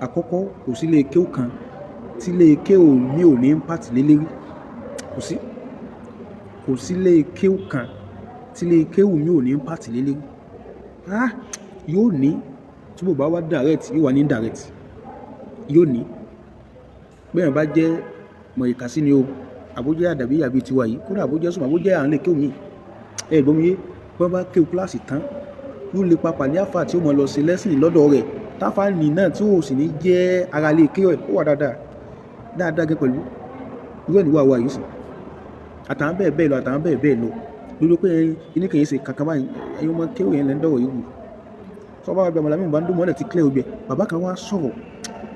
Àkọ́kọ́, kò sí ilé kéwú kan tí ilé kéwú mi ò ní impact lé lérí. Kò sí. Kò sí ilé kéwú kan tí ilé kéwú mi ò ní impact lé lérí. Ah! Yóò ní, tí kò bá wá direct, yóò wá ní indirect. Yóò ní. Bí èèyàn bá jẹ́ mọ̀ìkàsí ni o, àbó jẹ́ àdàbí àbí tiwa yìí, kódà àbó jẹ́ sùnmọ́, àbó jẹ́ àwọn ilé kéwú mi. Ẹ gbọ́ mi yé? Bí wọ́n bá kéwú kíláàsì tán, yóò lè papà ní àfà tí ó mọ̀ lọ sí lẹ́sìn lọ́dọ̀ rẹ̀. Táfà ní náà tí ó sì ní jẹ́ ara ilé kéwú ẹ̀, ó wà dáadáa. Dáadáa gẹ́ pẹ̀lú. Irú ẹ̀ ní wà wà yìí sì. Àtàwọn bẹ́ẹ̀ bẹ́ẹ̀ lọ, àtàwọn bẹ́ẹ̀ bẹ́ẹ̀ lọ. Lórí pé kíní kan yìí ṣe kankan báyìí, ẹ̀yin ọmọ kéwú yẹn lẹ́ ń dọ̀rọ̀ yìí wù. Sọ bá wa gba Malami bá ń dùn mọ́lẹ̀ tí clear gbogbo ẹ̀. Bàbá kan wá sọ̀rọ̀,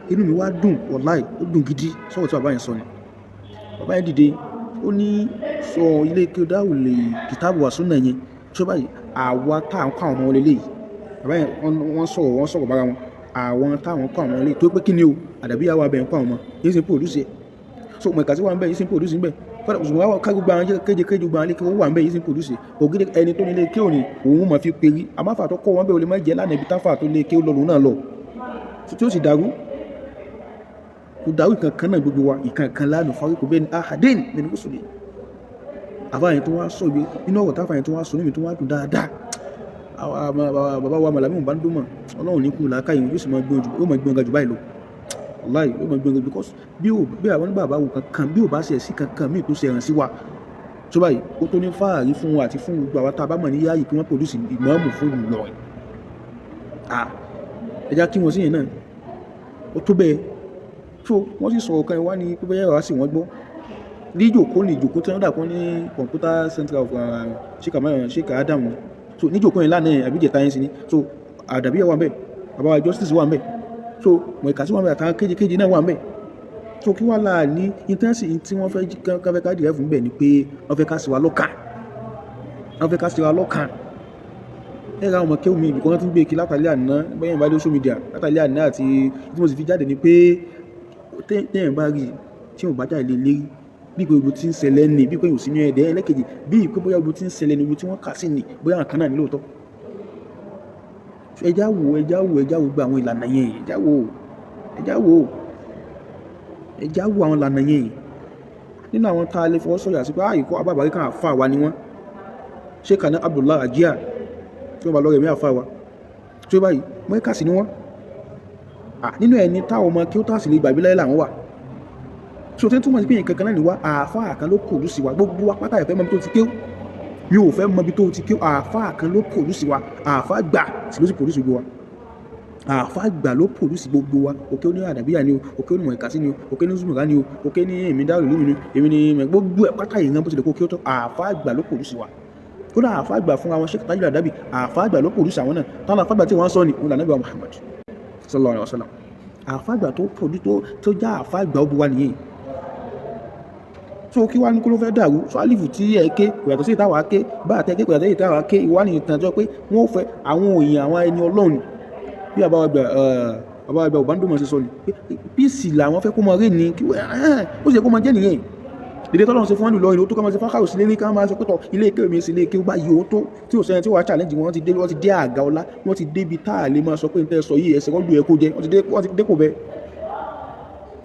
inú mi wá dùn, wàláì, ó dùn gidi sọ̀rọ̀ tí bàbá yẹn sọ ni. Bàbá yẹn dìde, ó ní sọ ilé kéwú Darul Kitabu wa Sunnah yẹn. Ṣé báyìí àwa tá à ń kọ́ àwọn ọmọ wọn lélẹ́yìí. Bàbá yẹn wọ́n sọ̀rọ̀ bára wọn. Àwọn táwọn kọ́ àwọn lélẹ́yìí tó pé kí ni o, àdàbí ìyàwó abẹ́ ń kọ́ àwọn ọmọ, yìí sì ń produce ẹ̀. So mọ̀ìkàsí wà ń bẹ̀, yìí sì ń produce ń bẹ̀. Kódà ṣùgbọ́n ká gbogbo àwọn kéje kéje gbogbo àwọn ilé kéwú wà ń bẹ̀, yìí sì ń produce. Ògidì ẹni tó ní ilé kéwú ni òun mọ̀ fi perí. Àmọ́ àfà tó kọ́ wọn bẹ́ẹ̀, ó lè má jẹ́ lánàá ibi táfà tó lé kéwú lọ lòun náà lọ. Tí ó sì dàrú. Kò dàrú, ìkan kan náà gbogbo wa, ìkan kan la nufarriqu bayna ahadin min rusuli. Àfà yẹn tó wá sọ ibi inú ọ̀rọ̀ táfà yẹn tó wá sọ níbi tó wá dùn dáadáa. Bàbá wa Malami bá ń dùn mọ̀, Ọlọ́run ní kú làákàyè, yóò sì máa gbé ojú, yóò máa gbé ọ̀gá jù báyìí lọ. Wàláì, yóò máa gbé ọ̀gá because bí ò bí àwọn oníbàbá wo kankan bí ò bá ṣe sí kankan míì tó ṣe ẹ̀ràn sí wa. Tó báyìí, ó tó ní fáàrí fún wa àti fún gbogbo àwa tá a bá mọ̀ ní yáàyè kí wọ́n produce ìmáàmù fún ìlú Ìlọrin. Ah! Ẹ já kí wọn sí yẹn náà. Ó tó bẹ́ẹ̀. So wọ́n sì sọ̀rọ̀ kan wá ní pé bóyá wàá sì wọ́n gbọ́. Ní ìjòkó ní ìjòkó tí wọ́n dà kún ní Computer Center of Sheikh Adam. So ní ìjòkó yẹn lánàá àbí ìjẹta yẹn sí ni. So àdàbí wà ń bẹ̀, bàbá wa Justice wà ń bẹ̀. So mọ̀ìkàsí wà ń bẹ̀, àtàwọn kéje kéje náà wà ń bẹ̀. So kí wá là ní intention tí wọ́n fẹ́ ká fẹ́ ká dìrẹ́ fún bẹ̀ ni pé wọ́n fẹ́ ká sí wa lọ́kàn. Wọ́n fẹ́ ká sí wa lọ́kàn. Ẹ ra ọmọ kéwú mi ibìkan wọ́n ti ń gbé kí látàlẹ́ àná, bóyá ìbá dé social media látàlẹ́ àná, àti tí mo sì fi jáde ni pé téèyàn bá rí tí ò bá jáde lé lérí bí pé gbogbo tí ń ṣẹlẹ̀ ní bí pé yóò sí ní ẹ̀dẹ́ ẹlẹ́kejì, bí pé bóyá gbogbo tí ń ṣẹlẹ̀ ní gbogbo tí wọ́n kà sí ní bóyá nǹkan náà ní lóòótọ́. Ẹjá wo, ẹjá wo, ẹjá wo gba àwọn ìlànà yẹn, ẹjá wo, ẹjá wo, ẹjá wo àwọn ìlànà yẹn. Nínú àwọn tá a lè fọwọ́ sọ̀yà sí pé àìkọ́ abábàrí kan àfa wa ni wọ́n, Sheikh Abdullah Ajia tí wọ́n bá lọ́rẹ̀ mí àfa wa tí ó báyìí mọ́ẹ́kà sí ni wọ́n nínú ẹni táwọn ọmọ kí ó tàṣì lè gbàgbé láyé làwọn wà. So tí túmọ̀ sí pé nǹkan kan náà ni wá, àáfàá kan ló kòlù sí wa gbogbo wa pátá. Ìfẹ́ mọbi tó ti kéwú, mi ò fẹ́ mọbi tó ti kéwú, àáfàá kan ló kòlù sí wa, àáfàá gbà sí ló sì kòlù sí gbogbo wa, àáfàá gbà ló kòlù sí gbogbo wa. Òkè ní àdàbíyà ni o, òkè ní mọ̀ọ́kásí ni o, òkè ní zùmùrà ni o, òkè ní èmi dárò lómi ni èmi ní gbogbo ẹ̀ pátá ìran bó tilẹ̀ kó kí ó tó, àáfàá gbà ló kòlù sí wa. Kódà àáfàá gbà fún àwọn Sheikh Tajul Adabi, àáfàá gbà ló kòlù sí àwọn náà. Táwọn àáfàá gbà tí wọ́n sọ ni òun lànà bí wa Muhammad sallallahu alaihi wasallam. Àáfàá gbà tó pọ̀jù tó já àáfàá gbà ó bu wa nìyẹn. So kí wá ní kó ló fẹ́ dàrú? So alifu tí ẹ ké kò yàtọ̀ sí ìtawà ké, bá àtẹ ké kò yàtọ̀ sí ìtawà ké. Ìwà ní ìtàn tó pé wọ́n fẹ́ àwọn òyìn àwọn ẹni Ọlọ́run bí àbáwá gbà bàbá àgbà òbándòmọ̀ ṣe sọ ni pé peace làwọn fẹ́ kó mọ rí ni kí ó sì yẹ kó mọ jẹ́ nìyẹn. Dédé tọ́lọ́run ṣe fún wọn lọ ìlú tó kọ́ máa ṣe fákàrò sí lélẹ́, ká máa sọ pé tọ́ ilé ike mi sí ilé ike bá yìí ó tó tí ò sẹ́yìn tí wàá challenge wọn. Ti dé, wọ́n ti dé àga ọlá, wọ́n ti débi tá a lè máa sọ pé n tẹ́ sọ yìí ẹsẹ̀ rọ́lù ẹ̀ kó jẹ, wọ́n ti dé kò bẹ́ẹ̀.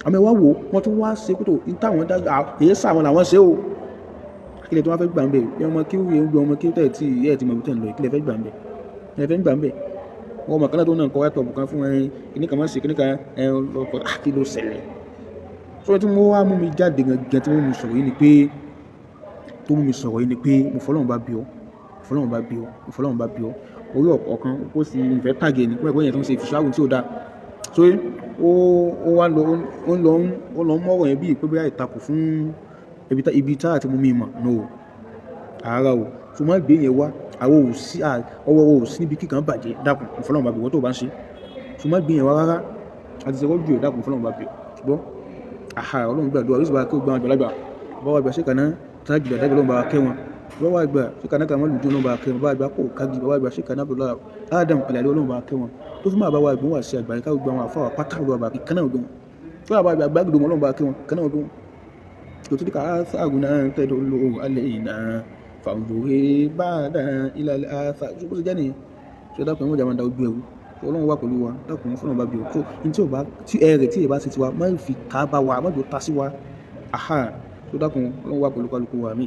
Àmọ́ ẹ wá wò, wọ́n tún wá ṣe kótó ní táwọn dá èyí sàwọn làwọn ṣe o. Kílẹ̀ tó wá fẹ́ gbà ń bẹ̀ ẹ ọmọ kí ó gbé ọmọ kí ó tẹ̀ tí ẹ ti mọ̀ bí tẹ̀ ń lọ, kílẹ̀ fẹ́ gbà ń bẹ̀ ẹ fẹ́ gbà ń bẹ̀. Wọ́n mọ̀ kánà tó náà kọ́ wáìtọ̀ kan fún ẹ kíní kan máa ṣe kíní kan ẹ ọkọ̀ kí ló ṣẹlẹ̀ sọ. Tí mo wá mú mi jáde gangan tí mo mú sọ̀rọ̀ yìí ni pé tó mú mi sọ̀rọ̀ yìí ni pé mo fọlọ́run bá bí ọ, mo fọlọ́run bá bí ọ, mo fọlọ́run bá bí ọ. Orí ọ̀kan ó sì ìfẹ́ tàgé ní pé ẹ̀gbọ́n yẹn tó ń ṣe ìfìṣàwùn tí ó dáa. So ó wá lọ, ó lọ mọ́rọ̀ yẹn bíi pé bóyá ìtakò fún ibi tá àti mú mi mọ̀ no àárá o. So má gbé yẹn wá, àwọn ò sí, ọwọ́ ò sí níbi kíkan bàjẹ́. Dákun, mo fọlọ́run bá bí wọ́n tó bá ń ṣe. So má gbé yẹn wá rárá àti ṣe rọ́jò ẹ̀. Dákun, fọlọ́run bá bí ọ. Ṣùgbọ́n àhà Ọlọ́run gbàdúrà, yóò sì bá kí ó gbọ́n àgbàlagbà bá wà gbà ṣe kàná tájù dàdájọ́, Ọlọ́run bá kẹ́ wọn. Bá wà gbà ṣe kàná kàmọ́ lùdú, Ọlọ́run bá kẹ́ wọn. Bá wà gbà kó kági, bá wà gbà ṣe kàná Abdullahi Adam Alali, Ọlọ́run bá kẹ́ wọn. Tó fún bàbá wa ìgbọ́n wà sí àgbáyé ká gbogbo àwọn àfáwà pátá olúwa bá kí kanáà gbọ́n tó bàbá àgbà gbàgbọ́ wọn, Ọlọ́run bá kẹ́ wọn kanáà gbọ́n tó tí ká sáàgùn náà tẹ́lẹ̀ ló alẹ́ ìnà fàǹdùrẹ́ bá dà ilẹ̀ àṣà bó ṣe jẹ́ nìyẹn. Ṣé dákun, ẹ̀wọ̀n jà máa da ojú ẹ̀wù. Ọlọ́run wà pẹ̀lú wa. Dákun, fún ọba bí o tó ní tí ò bá tí ẹ rẹ̀ tí ẹ bá ti tiwa, má fi ta bá wa, má jò ta sí wa. Aha, tó dákun, Ọlọ́run wà pẹ̀lú kálukú wa mí.